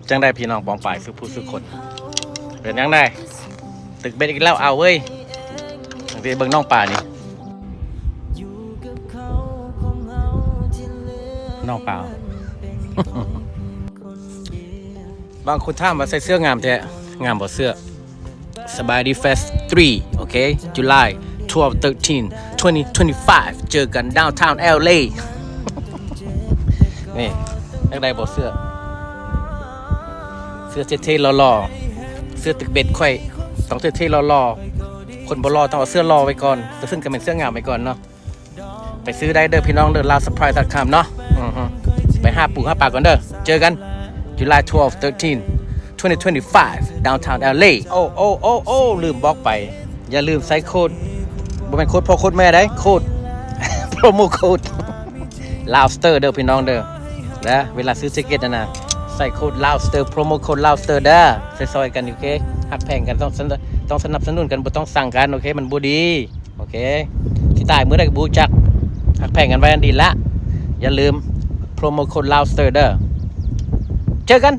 ຈັ່ງໃດພີ່ນ້ອງປ້ອງປາຍສູ່ຜູ້ສູ່ຄົນ ເປັນຈັ່ງໃດ? ຕຶກເບັດອີກແລ້ວ ເອົາເວີຍ ໄປເບິ່ງນ້ອງປານີ້ ນ້ອງປາ ບາງຄົນຖາມວ່າໃສ່ເສື້ອງາມແທ້ ງາມບໍ່ເສື້ອ? ສະບາຍດີ Fast three ໂອເຄ July twelve thirteen twenty twenty-five ເຈີກັນ Downtown LA ນີ້ ຢາກໄດ້ບໍ່ເສື້ອ? ເສື້ອເທ່ໆຫຼໍ່ໆ ເສື້ອຕຶກເບັດຂ້ອຍ ຕ້ອງເທ່ໆຫຼໍ່ໆ ຄົນບໍ່ຫຼໍ່ຕ້ອງເອົາເສື້ອຫຼໍ່ໄວ້ກ່ອນ ເສື້ອເຊິ່ງກໍແມ່ນເສື້ອງາມໄວ້ກ່ອນເນາະ. ໄປຊື້ໄດ້ເດີພີ່ນ້ອງເດີ Loud Surprise dot com ເນາະ ອືຮຶ ໄປຫາປູຫາປາກ່ອນເດີ ເຈີກັນ July twelve thirteen twenty twenty-five Downtown LA ໂອ້ ໂອ້ ໂອ້ ໂອ້ ລືມບອກໄປ ຢ່າລືມໃສ່ໂຄດ ບໍ່ແມ່ນໂຄດພໍ່ໂຄດແມ່ໃດ ໂຄດ promo code Loudster ເດີພີ່ນ້ອງເດີ ນະ ເວລາຊື້ຕິກເກັດຫັ້ນນະ ໃສ່ໂຄດ Loudster promo code Loudster ເດີ ຊ່ອຍໆກັນ ໂອເຄ ຮັກແພງກັນ ຕ້ອງ ຕ້ອງສະໜັບສະໜູນກັນ ບໍ່ຕ້ອງຊັງກັນ ໂອເຄ ມັນບໍ່ດີ. ໂອເຄ ຊິຕາຍມື້ໃດກໍບໍ່ຮູ້ຈັກ ຮັກແພງກັນໄວ້ອັນດີລະ ຢ່າລືມ promo code Loudster ເດີ ເຈີກັນ